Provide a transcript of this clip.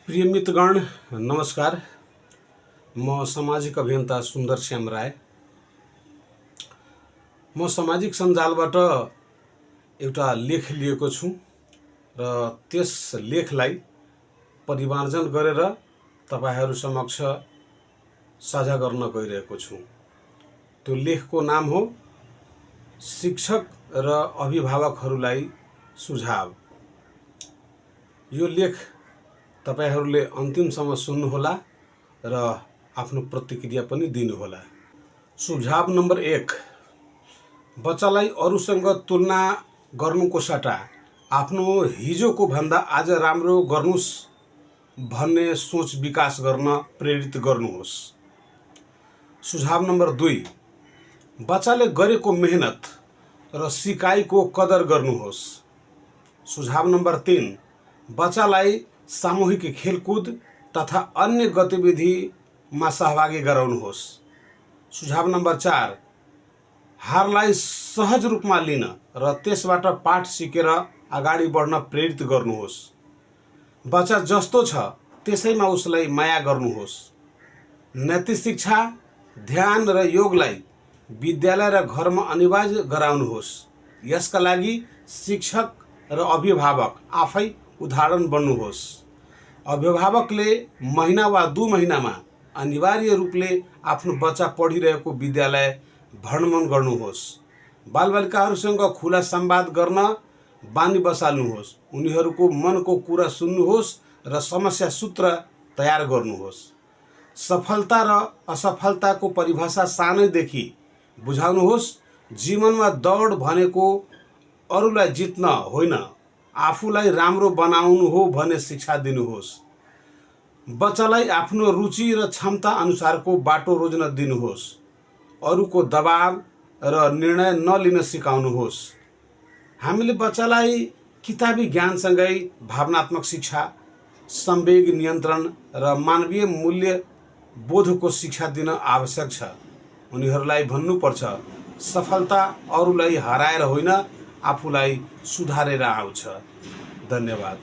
प्रिय मित्रगण नमस्कार। म सामाजिक अभियन्ता सुन्दर श्याम राय। म सामाजिक सञ्जालबाट एउटा लेख लिएको छु र त्यस लेखलाई परिमार्जन गरेर तपाईहरु समक्ष साझा गर्न गइरहेको छु। त्यो लेखको नाम हो शिक्षक र अभिभावकहरूलाई सुझाव। यो लेख तपाईहरुले अन्तिमसम्म सुन्नुहोला र आफ्नो प्रतिक्रिया पनि दिनुहोला। सुझाव नम्बर 1, बच्चालाई अरूसँग तुलना गर्नुको सट्टा आफ्नो हिजोको भन्दा आज राम्रो गर्नुस् भन्ने सोच विकास गर्न प्रेरित गर्नुहोस्। सुझाव नम्बर 2, बच्चाले गरेको मेहनत र सिकाइको कदर गर्नुहोस्। सुझाव नम्बर 3, बच्चालाई सामूहिक खेलकुद तथा अन्य गतिविधिमा सहभागी गराउनुहोस्। सुझाव नम्बर 4, हारलाई सहज रूपमा लिन र त्यसबाट पाठ सिकेर अगाडि बढ्न प्रेरित गर्नुहोस्। बच्चा जस्तो छ त्यसैमा उसलाई माया गर्नुहोस्। नैतिक शिक्षा, ध्यान र योगलाई विद्यालय र घरमा अनिवार्य गराउनुहोस्। यसका लागि शिक्षक र अभिभावक आफै उदाहरण बन्नुहोस्। अभिभावकले महिना वा 2 महिनामा अनिवार्य रूपले आफ्नो बच्चा पढिरहेको विद्यालय भ्रमण गर्नुहोस्। बालबालिकाहरूसँग खुला संवाद गर्न बानी बसाल्नुहोस्। उनीहरूको मनको कुरा सुन्नुहोस् र समस्या सूत्र तयार गर्नुहोस्। सफलता र असफलताको परिभाषा सानैदेखि बुझाउनुहोस्। जीवनमा दौड भनेको अरूलाई जित्न होइन, आफूलाई राम्रो बनाउनु हो भन्ने शिक्षा दिनुहोस्। बच्चालाई आफ्नो रुचि र क्षमता अनुसारको बाटो रोज्न दिनुहोस्। अरूको दबाव र निर्णय नलिन सिकाउनुहोस्। हामीले बच्चालाई किताबी ज्ञानसँगै भावनात्मक शिक्षा, संवेग नियन्त्रण र मानवीय मूल्य बोधको शिक्षा दिन आवश्यक छ। उनीहरूलाई भन्नुपर्छ, सफलता अरूलाई हराएर होइन, आफूलाई सुधारेर आउँछ। धन्यवाद।